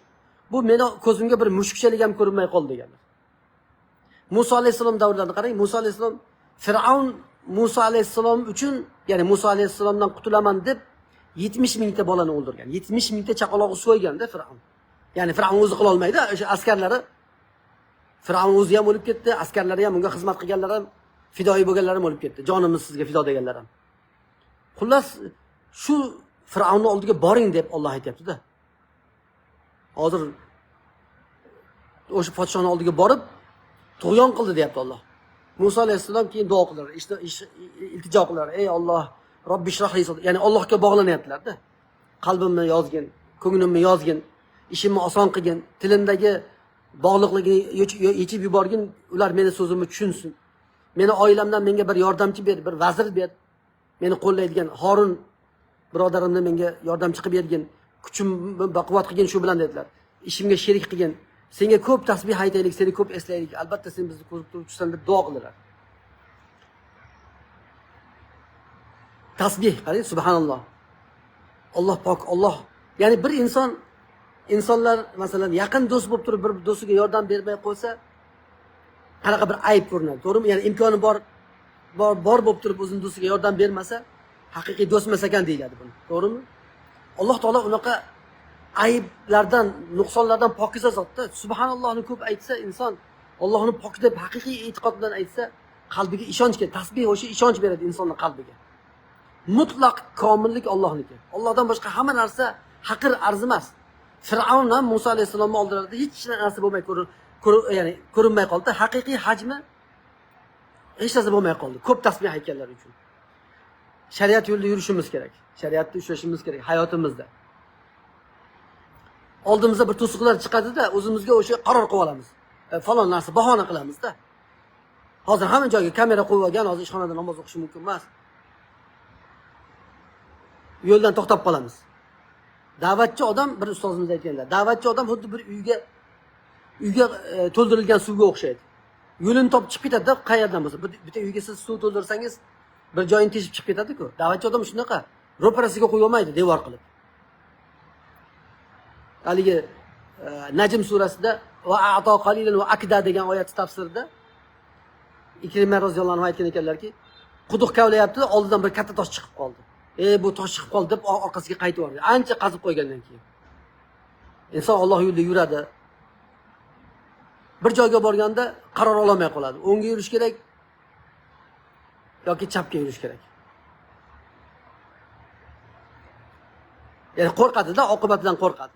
Bu meni ko'zimga bir mushukchalik ham ko'rinmay qoldi deganlar. Musa alayhissalom davrlarini qarang. Musa alayhissalom Fir'avn Musa alayhissalom uchun, ya'ni Musa alayhissalomdan qutulaman deb 70 mingta bolani o'ldirgan. 70 mingta chaqaloqni so'yganda Fir'avn. Ya'ni Fir'avn o'zi qila olmaydi, o'sha askarlari Fir'avn o'zi ham o'lib ketdi, askarlari ham, unga xizmat qilganlar ham Fidoyi bo'lganlar ham o'lib ketdi. Jonimiz sizga fido deganlar ham. Xullas, shu Fir'avnning oldiga boring deb Alloh aytyapti-da. Hozir o'sha podshoning oldiga borib tug'yon qildi deyapti Alloh. Musa alayhissalom keyin duo qildilar, iltijo qildilar. Ey Alloh, Robbi shrah li sadri. Ya'ni Allohga bog'lanyaptilar-da. Qalbimni yozgin, ko'nglimni yozgin, ishimni oson qilgin, tilimdagi bog'liqligini yechib yuborgin, ular meni so'zimni tushunsin. Meni oilamdan menga bir yordamchi ber, bir vazir ber. Meni qo'llaydigan Horun birodarimni menga yordamchi qilib bergin, kuchimni baquvvat qilgin shu bilan dedilar. Ishimga sherik qilgin. Senga ko'p tasbih aytaylik, seni ko'p eslaylik. Albatta sen bizni ko'rib turibsan deb duo qildilar. Tasbih, qarang, subhanalloh. Alloh pok, Alloh. Ya'ni bir inson, insonlar masalan yaqin do'st bo'lib turib bir do'stiga yordam bermay qo'ysa, qanaqa bir ayb ko'rinadi, to'g'rimi? Ya'ni imkoni bor bo'lib turib o'zining do'stiga yordam bermasa, haqiqiy do'st emas ekan deyiladi buni, to'g'rimi? Alloh taolo unaqa ayblardan, nuqsonlardan pokiza zotda. Subhanallohni ko'p aytsa inson, Allohni pok deb haqiqiy e'tiqod bilan aytsa, qalbiga ishonch keladi. Tasbih o'sha ishonch beradi insonning qalbiga. Mutlaq komillik Allohniki. Allohdan boshqa hamma narsa haqir arzimas. Fir'avn ham Musa alayhissalomning oldilarida hech narsa bo'lmay ya'ni ko'rinmay qoldi. Haqiqiy hajmi hech narsa bo'lmay qoldi. Ko'p tasbih aytganlar uchun. Shariat yo'lida yurishimiz kerak. Shariatni ushlashimiz kerak hayotimizda. Oldimizda bir to'siqlar chiqadi-da, o'zimizga o'sha qaror qilib olamiz. Falon narsa bahona qilamiz-da. Hozir hamma joyga kamera qo'yib olgan, hozir ishxonada namoz o'qish mumkin emas. Yo'ldan to'xtab qolamiz. Da'vatchi odam, bir ustozimiz aytganlar, da'vatchi odam xuddi bir uyga to'ldirilgan suvga o'xshaydi. Yo'lini topib chiqib ketadi-da, qayerdan bo'lsa. Bitta uyga siz suv to'ldirsangiz, bir joyini teshib chiqib ketadi-ku. Da'vatchi odam shunaqa, ro'parasiga qo'ya olmaydi devor qilib. Haligi Najm surasida va a'to qalilan va akda degan oyat tafsirida Ikrima roziyallohu anhu aytgan ekanlarki, quduq kavlayapti, oldidan bir katta tosh chiqib qoldi. Bu tosh chiqib qoldi deb orqasiga qaytib yubordi. Ancha qazib qo'ygandan keyin. Inson Alloh yo'lida yuradi. Bir joyga borganda qaror ololmay qoladi. O'ngga yurish kerak yoki chapga yurish kerak. Ya'ni qo'rqadi-da, oqibatidan qo'rqadi.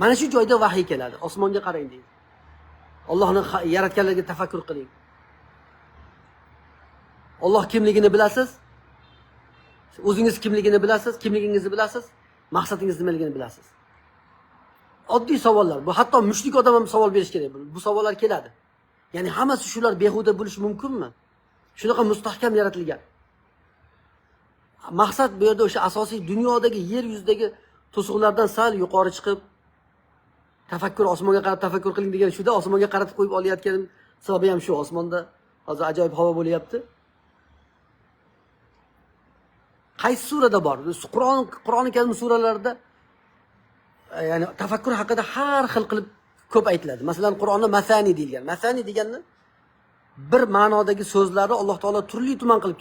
Mana shu joyda vahiy keladi. Osmonga qarang deydi. Allohning yaratganlariga tafakkur qiling. Alloh kimligini bilasiz? O'zingiz kimligini bilasiz, kimligingizni bilasiz, maqsadingiz nimaligini bilasiz. Oddiy savollar. Bu hatto mushrik odam ham savol berish kerak. Bu savollar keladi. Ya'ni hammasi shular behuda bo'lishi mumkinmi? Shunaqa mustahkam yaratilgan. Maqsad bu yerda o'sha asosiy dunyodagi, yer yuzidagi to'siqlardan sal yuqori chiqib tafakkur, osmonga qarab tafakkur qiling degan shuda osmonga qaratib qo'yib olayotganim sababi ham shu. Osmonda hozir ajoyib havo bo'lyapti. Qaysi surada bor? Qur'oni Karim suralarida ya'ni tafakkur haqida har xil qilib ko'p aytiladi. Masalan, Qur'onda masani deyilgan. Masani deganni bir ma'nodagi so'zlarni Alloh taolo turli tuman qilib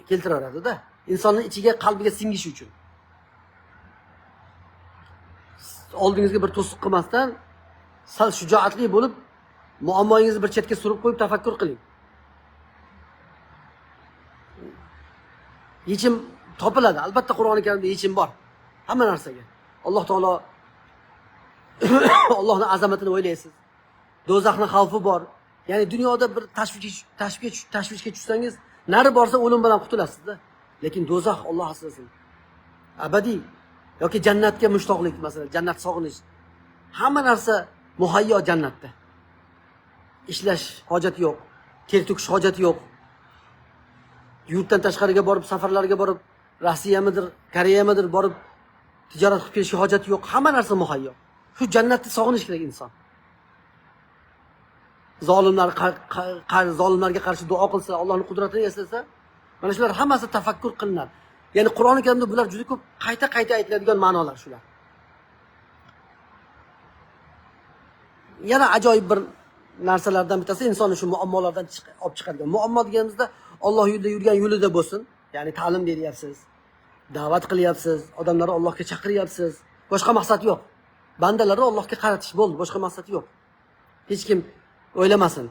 keltiraveradi-da. Insonning ichiga, qalbiga singishi uchun. Oldingizga bir to'siq qilmasdan sal shujoatli bo'lib, muammoingizni bir chetga surib qo'yib tafakkur qiling. Yechim topiladi. Albatta Qur'oni Karimda yechim bor. Hamma narsaga. Alloh taolo Allohning azamatini o'ylaysiz. Do'zaxning xavfi bor. Ya'ni dunyoda bir tashvishga tushsangiz, nari borsa o'lim bilan qutulasiz-da. Lekin do'zax Alloh asrasin. Abadiy yoki jannatga mushtoqlik, masalan, jannat sog'inish. Hamma narsa muhayyo jannatda. Ishlash hojati yo'q, ter to'kish hojati yo'q. Yurtdan tashqariga borib, safarlarga borib, Rossiyamidir, Koreyamidir borib tijorat qilib kelishga hojati yo'q. Hamma narsa muhayyo. Shu jannatni sog'inish kerak inson. Zolimlarga qarshi duo qilsa, Allohning qudratini eslasa, mana shular hammasi tafakkur qilinadi. Ya'ni Qur'oni Karimda bular juda ko'p qayta-qayta aytiladigan ma'nolar shular. Yana ajoyib bir narsalardan bittasi insonni shu muammolardan olib chiqadigan. Muammo deganimizda Alloh yo'lida yurgan yo'lida bo'lsin, ya'ni ta'lim beryapsiz, da'vat qilyapsiz, odamlarni Allohga chaqiryapsiz. Boshqa maqsad yo'q. Bandalarni Allohga qaratish bo'ldi, boshqa maqsad yo'q. Hech kim O'ylamasin,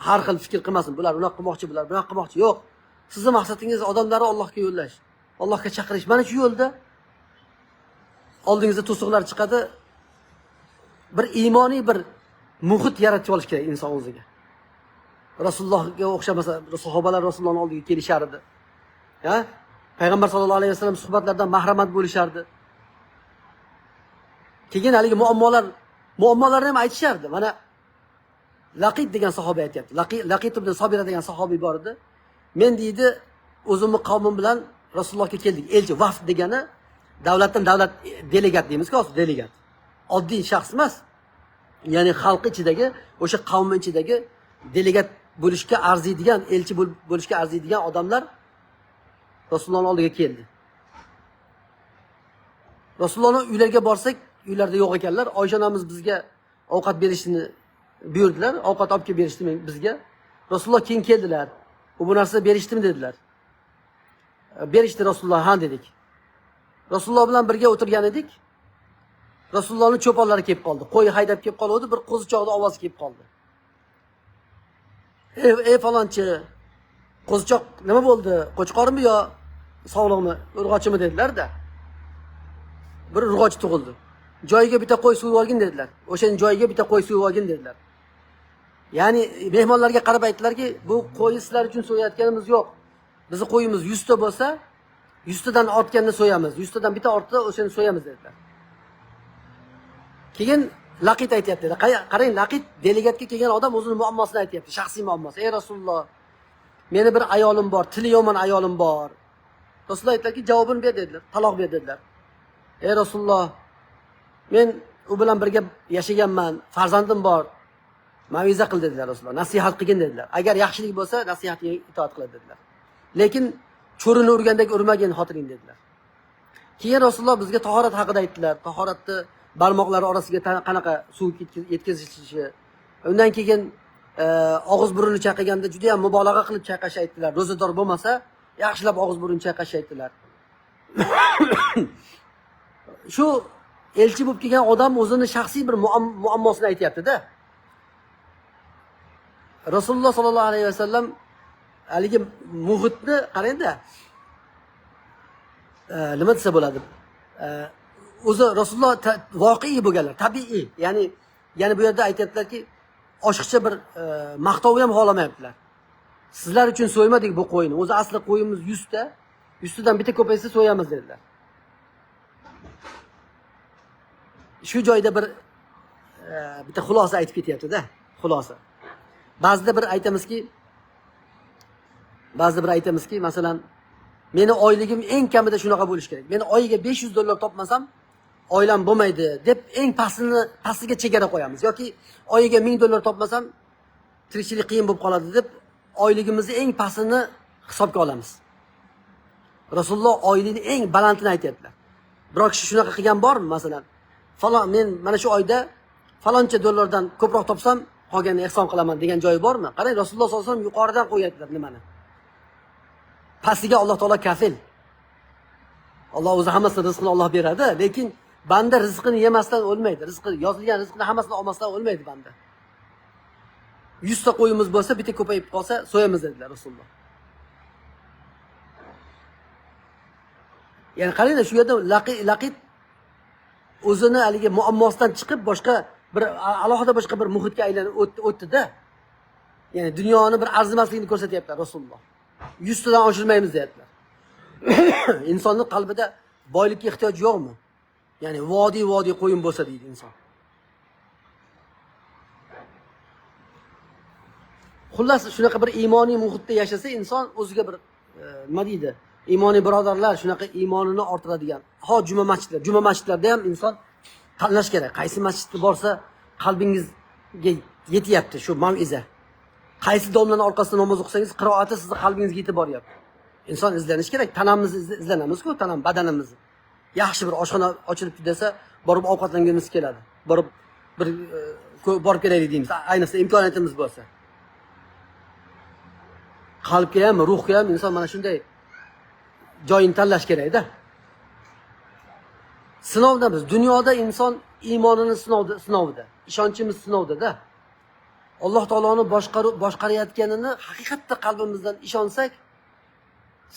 har xil fikr qilmasin. Bular unaqa qilmoqchi, bular bunaqa qilmoqchi. Yo'q. Sizni maqsadingiz odamlarni Allohga yo'llash, Allohga chaqirish. Mana shu yo'lda oldingizda to'siqlar chiqadi. Bir iymoniy bir muhit yaratib olish kerak inson o'ziga. Rasulullohga o'xshamasa, sahobalar Rasulullohning oldiga kelishardi. Ha? Payg'ambar sollallohu alayhi vasallam suhbatlardan mahramat bo'lishardi. Keyin haligi muammolarni ham aytishardi. Mana Laqit degan sahoba aytayapti. Laqit ibn Sobira degan sahobiy bor edi. Men deydi, o'zimni qavmim bilan Rasulullohga keldik. Elchi, vafd degani davlatdan davlat delegat deymiz-ku, hozir delegat. Oddiy shaxs emas. Ya'ni xalq ichidagi, o'sha qavm ichidagi delegat bo'lishga arziydigan, elchi bo'lishga arziydigan odamlar Rasulullohning oldiga keldi. Rasulullohning uylariga borsak, uylarda yo'q ekanlar. Oysha onamiz bizga ovqat berishini buyurdilar. Ovqat olib kelib berishdi bizga. Rasululloh keyin keldilar. Bu narsa berishdimi dedilar. Berishdi Rasululloh, ha dedik. Rasululloh bilan birga o'tirgan edik. Rasulullohning cho'ponlari kelib qoldi. Qo'y haydab kelib qoldi, bir qo'zichoqning ovozi kelib qoldi. Ey falonchi, qo'zichoq nima bo'ldi? Qo'chqormi yo sog'liqmi, urg'ochimi dedilar-da. Bir urg'ochi tug'ildi. Joyiga bitta qo'y so'yib olgin dedilar. O'shaning joyiga bitta qo'y so'yib olgin dedilar. Ya'ni mehmonlarga qarab aytdilarki, bu qo'yni sizlar uchun so'yayotganimiz yo'q. Bizni qo'yimiz 100 ta bo'lsa, 100 tadan ortganini so'yamiz. 100 tadan bitta ortsa o'shani so'yamiz dedilar. Keyin Laqit aytayapti. Qarang, Laqit delegatga kelgan odam o'zini muammosini aytayapti, shaxsiy muammosi. Ey Rasululloh, meni bir ayolim bor, tili yomon ayolim bor. Rasululloh aytdilarki, javobini ber dedilar, taloq ber dedilar. Ey Rasululloh, men u bilan birga yashaganman, farzandim bor. Maviza qil dedilar Rasululloh, nasihat qilgin dedilar. Agar yaxshilik bo'lsa, nasihatga itoat qiladi dedilar. Lekin cho'rini urgandek urmagin xotining dedilar. Keyin Rasululloh bizga tahorat haqida aytdilar. Tahoratni barmoqlari orasiga qanaqa suv yetkazishi. Undan keyin og'iz burunni chayqaganda juda ham mubolag'a qilib chayqash aytdilar. Ro'zador bo'lmasa, yaxshilab og'iz burun chayqash aytdilar. Shu elchi bo'lib kelgan odam o'zini shaxsiy bir muammosini aytayapti-da. Rasululloh sollallohu alayhi vasallam haligi muhitni qarang-da. Nima desa bo'ladi? O'zi Rasululloh voqeiy bo'lganlar, tabiiy. Ya'ni bu yerda aytayaptilarki, oshiqcha bir maqtovni ham xohlamayaptilar. Sizlar uchun so'ymadik bu qo'yni. O'zi asli qo'yimiz 100 ta, 100 tadan bitta ko'paysa so'yamiz dedilar. Shu joyda bir bitta xulosa aytib ketyapti-da, xulosa. Ba'zida bir aytamizki, masalan, meni oyligim eng kamida shunaqa bo'lish kerak. Men oyiga $500 topmasam, oilam bo'lmaydi deb eng pastiga chegara qo'yamiz yoki oyiga $1000 topmasam tirikchilik qiyin bo'lib qoladi deb oyligimizni eng pastini hisobga olamiz. Rasululloh oylikni eng balandini aytayaptilar. Biror kishi shunaqa qilgan bormi masalan? Falon men mana shu oyda faloncha dollardan ko'proq topsam, qolganini ehson qilaman degan joyi bormi? Qarang, Rasululloh sollallohu alayhi vasallam yuqoridan qo'yaptilar nimani? Pastiga Alloh taolo kafil. Alloh o'zi hammasini rizqini Alloh beradi, lekin banda rizqini yemasdan o'lmaydi. Rizqi yozilgan rizqini hammasini olmasdan o'lmaydi banda. 100 ta qo'yimiz bo'lsa, bitta ko'payib qolsa, so'yamiz dedilar Rasululloh. Ya'ni qaranglar, shu yerda laqit o'zini haligi muammosidan chiqib boshqa bir alohida boshqa bir muhitga aylanib o'tdi-da. Ya'ni dunyoni bir arzimasligini ko'rsatyaptilar Rasululloh. 100 tadan oshirmaymiz deyaptilar. Insonning qalbida boylikka ehtiyoj yo'qmi? Ya'ni vodiy qo'yin bo'lsa deydi inson. Xullas, shunaqa bir iymoniy muhitda yashasa inson o'ziga bir nima deydi? Iymoniy birodarlar shunaqa iymonini orttiradigan. Ho, juma masjidlarda ham inson tanlash kerak. Qaysi masjidga borsa qalbingizga yetyapti shu mav'iza. Qaysi domlaning orqasida namoz o'qisangiz qiroati sizni qalbingizga yetib boryapti. Inson izlanish kerak. Tanamizni izlanamiz-ku, tanam badanimizni. Yaxshi bir oshxona ochilibdi desa, borib ovqatlangimiz keladi. Borib bir borib kelaylik deymiz. Ayniqsa imkoniyatimiz bo'lsa. Qalbga ham, ruhga ham inson mana shunday joyini tanlash kerak-da. Sinovda biz, dunyoda inson iymonini sinovida, ishonchimiz sinovda-da. Alloh taoloni boshqarayotganini haqiqatda qalbimizdan ishonsak,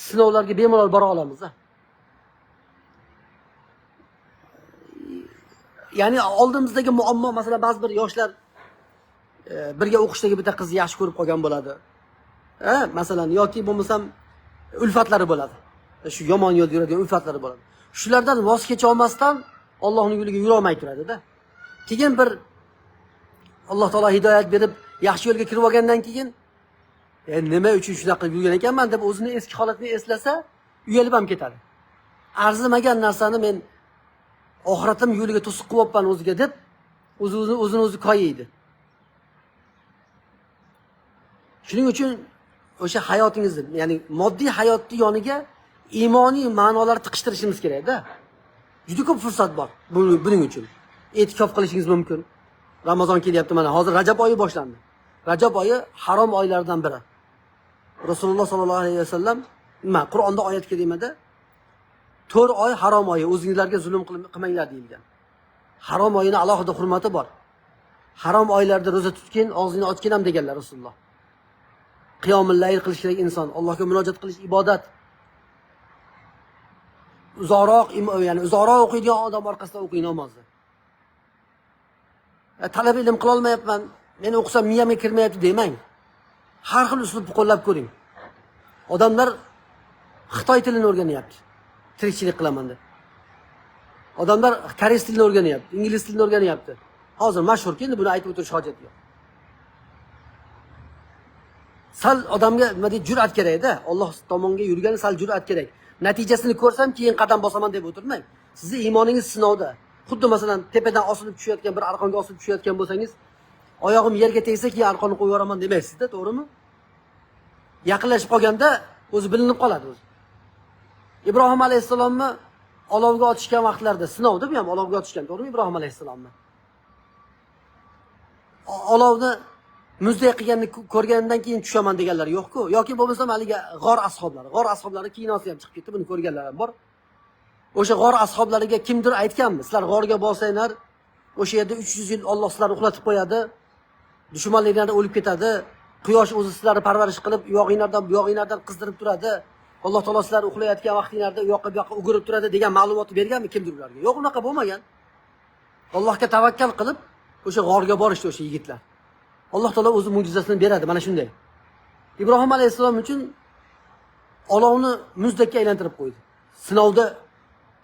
sinovlarga bemalol bora olamiz. Ya'ni oldimizdagi muammo, masalan, ba'zi bir yoshlar birga o'qishdagi bitta qizni yaxshi ko'rib qolgan bo'ladi. Masalan, yoki bo'lmasam ulfatlari bo'ladi. Shu yomon yo'lda yuradigan ulfatlari bo'ladi. Shulardan voz kecha olmasdan Allohning yo'liga yura olmay turadi-da. Keyin bir Alloh taolo hidoyat berib, yaxshi yo'lga kirib olgandan keyin nima uchun shunaqa qilib yurgan ekanman deb o'zini eski holatini eslasa, uyalib ham ketadi. Arzimagan narsani men oxiratim yo'liga to'siq qilyapman o'ziga deb o'zini o'zi koyiydi. Shuning uchun o'sha hayotingizni, ya'ni moddiy hayotning yoniga iymoniy ma'nolar tiqishtirishimiz kerak-da. Juda ko'p fursat bor buning uchun. E'tikof qilishingiz mumkin. Ramazon kelyapti mana. Hozir Rajab oyi boshlandi. Rajab oyi harom oylardan biri. Rasululloh sollallohu alayhi vasallam nima Qur'onda oyat kelimada 4 oy harom oyi, o'zingizlarga zulm qilmanglar deyilgan. Harom oyini alohida hurmati bor. Harom oylarda ro'za tutgin, og'zingni ochgin ham deganlar Rasululloh. Qiyomul layl qilish kerak inson, Allohga murojaat qilish ibodat. Uzoqroq, ya'ni uzoqroq o'qiydigan odam orqasidan o'qing namozni. Talab ilm qila olmayapman, men o'qisam miyamga kirmayapti demang. Har xil uslubni qo'llab ko'ring. Odamlar Xitoy tilini o'rganyapti, tirikchilik qilaman deb. Odamlar koreys tilini o'rganyapti, ingliz tilini o'rganyapti. Hozir mashhurki, endi buni aytib o'tirish hojat yo'q. Sal odamga nima deydi, jur'at kerak-da. Alloh tomonga yurgani sal jur'at kerak. Natijasini ko'rsam keyin qadam bosaman deb o'tirmang. Sizni iymoningiz sinovda. Xuddi masalan tepadan osilib tushayotgan bir arqonga osilib tushayotgan bo'lsangiz, oyog'im yerga tegsa keyin arqonni qo'yib yuboraman demaysiz-da, to'g'rimi? Yaqinlashib qolganda o'zi bilinib qoladi o'zi. Ibrohim alayhissalomni olovga otishgan vaqtlarida sinovda bu ham olovga otishgan, to'g'rimi Ibrohim alayhissalomni? Olovni muzday qilganini ko'rgandan keyin tushaman deganlar yo'q-ku. Yoki bo'lmasam haligi g'or ashoblari, g'or ashoblari kinosi ham chiqib ketdi, buni ko'rganlar ham bor. O'sha g'or ashoblariga kimdir aytganmi? Sizlar g'orga borsanglar, o'sha yerda 300 yil Alloh sizlarni uxlatib qo'yadi. Dushmanlaringlar o'lib ketadi. Quyosh o'zi sizlarni parvarish qilib, u yog'inglardan, bu yog'inglardan qizdirib turadi. Alloh taolo sizlar uxlayotgan vaqtinglarda u yoqqa bu yoqqa o'girib turadi degan ma'lumotni berganmi kimdir ularga? Yo'q, unaqa bo'lmagan. Allohga tavakkal qilib o'sha g'orga borishdi o'sha yigitlar. Alloh taolo o'zi mo'jizasini beradi mana shunday. Ibrohim alayhissalom uchun olovni muzdakka aylantirib qo'ydi. Sinovda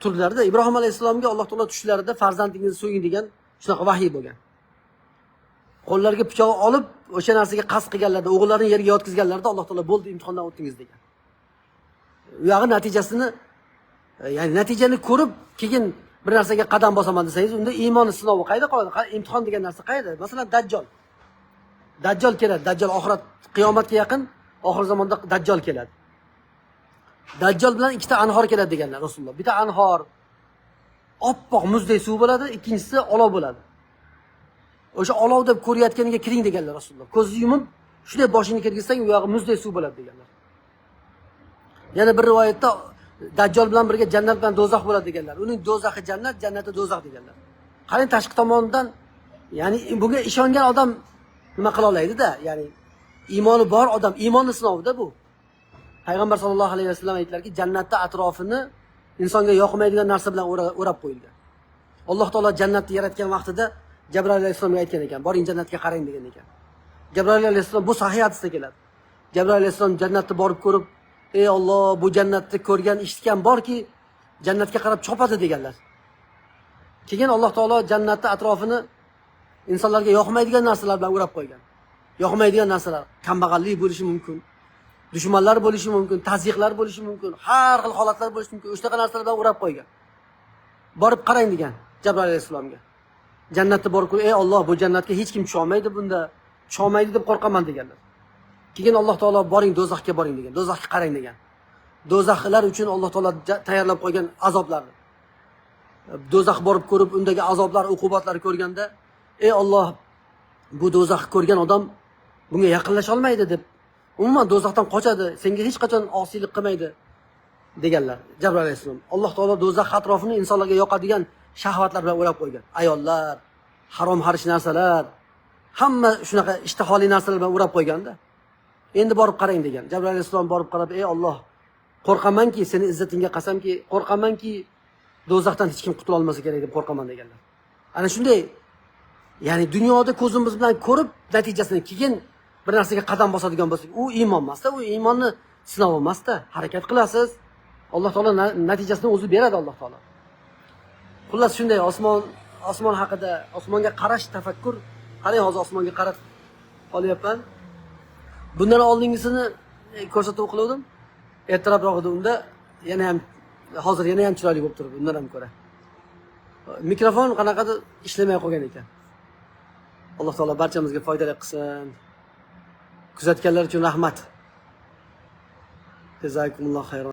turdilarda Ibrohim alayhissalomga Alloh taolo tushlarida farzandingizni so'ying degan shunaqa vahiy bo'lgan. Qo'llariga pichoq olib o'sha narsaga qasd qilganlarda, o'g'illarini yerga yotqizganlarda Alloh taolo bo'ldi, imtihondan o'tdingiz degan. U yog'i natijasini, ya'ni natijani ko'rib keyin bir narsaga qadam bosaman desangiz, unda iymon sinovi qayerda qoladi? Imtihon degan narsa qayerda? Masalan, Dajjol. Dajjol keladi. Dajjol oxirat qiyomatga yaqin oxir zamonda Dajjol keladi. Dajjol bilan ikkita anhor keladi deganlar Rasululloh. Bitta anhor oppoq muzdek suv bo'ladi, ikkinchisi olov bo'ladi. O'sha olov deb ko'rayotganiga kiring deganlar Rasululloh. Ko'zni yumib, shunday boshingni kirgizsang, u yog'i muzdek suv bo'ladi deganlar. Yana bir rivoyatda Dajjol bilan birga jannat bilan do'zax bo'ladi deganlar. Uning do'zaxi jannat, jannati do'zax deganlar. Qarang, tashqi tomondan, ya'ni bunga ishongan odam nima qila oladi-da? Ya'ni iymoni bor odam, iymonni sinovida bu. Payg'ambar sollallohu alayhi vasallam aytdilarki, jannatda atrofini insonga yoqmaydigan narsa bilan o'rab qo'yilgan. Alloh taolo jannatni yaratgan vaqtida Jabroil alayhissalomga aytgan ekan, boring jannatga qarang degan ekan. Jabroil alayhissalom, bu sahih hadisda keladi. Jabroil alayhissalom jannatni borib ko'rib, ey Alloh, bu jannatni ko'rgan, eshitgan borki, jannatga qarab chopadi deganlar. Keyin Alloh taolo jannatni atrofini insonlarga yoqmaydigan narsalar bilan o'rab qo'ygan. Yoqmaydigan narsalar, kambag'allik bo'lishi mumkin, dushmanlar bo'lishi mumkin, tazyiqlar bo'lishi mumkin, har xil holatlar bo'lishi mumkin. O'shaqa narsalar bilan o'rab qo'ygan. Borib qarang degan Jabroil alayhissalomga. Jannatni borib ko'r, ey Alloh, bu jannatga hech kim tusha olmaydi, bunda tusha olmaydi deb qo'rqaman deganlar. Keyin Alloh taolo boring do'zaxga boring degan, do'zaxga qarang degan. Do'zaxlar uchun Alloh taolo tayyorlab qo'ygan azoblarni. Do'zax borib ko'rib, undagi azoblar, uqubatlarni ko'rganda, ey Alloh, bu do'zaxni ko'rgan odam bunga yaqinlasha olmaydi deb, umuman do'zaxdan qochadi, senga hech qachon osiylik qilmaydi deganlar Jabroil alayhissalom. Alloh taolo do'zax atrofini insonlarga yoqadigan shahvatlar bilan o'rab qo'ygan. Ayollar, harom xarish narsalar, Hamma shunaqa ishtaholi narsalar bilan o'rab qo'yganda. Endi borib qarang degan. Jabroil alayhissalom borib qarab, ey Alloh, qo'rqamanki, seni izzatingga qasamki, qo'rqamanki, do'zaxdan hech kim qutula olmasa kerak deb qo'rqaman deganlar. Ana shunday, ya'ni dunyoda ko'zimiz bilan ko'rib natijasini keyin bir narsaga qadam bosadigan bo'lsak, u iymon emasda, u iymonni sinovi emasda. Harakat qilasiz, Alloh taolo natijasini o'zi beradi Alloh taolo. Xullas shunday osmon haqida, osmonga qarash tafakkur. Qarang, hozir osmonga qarab qolyapman. Bundan oldingisini ko'rsatuv qiluvdim. Ertalabroq edi unda, yana ham hozir yana ham chiroyli bo'lib turibdi undan ham ko'ra. Mikrofon qanaqadir ishlamay qolgan ekan. Alloh taolo barchamizga foydali qilsin. Kuzatganlar uchun rahmat. Jazakumulloh xayron.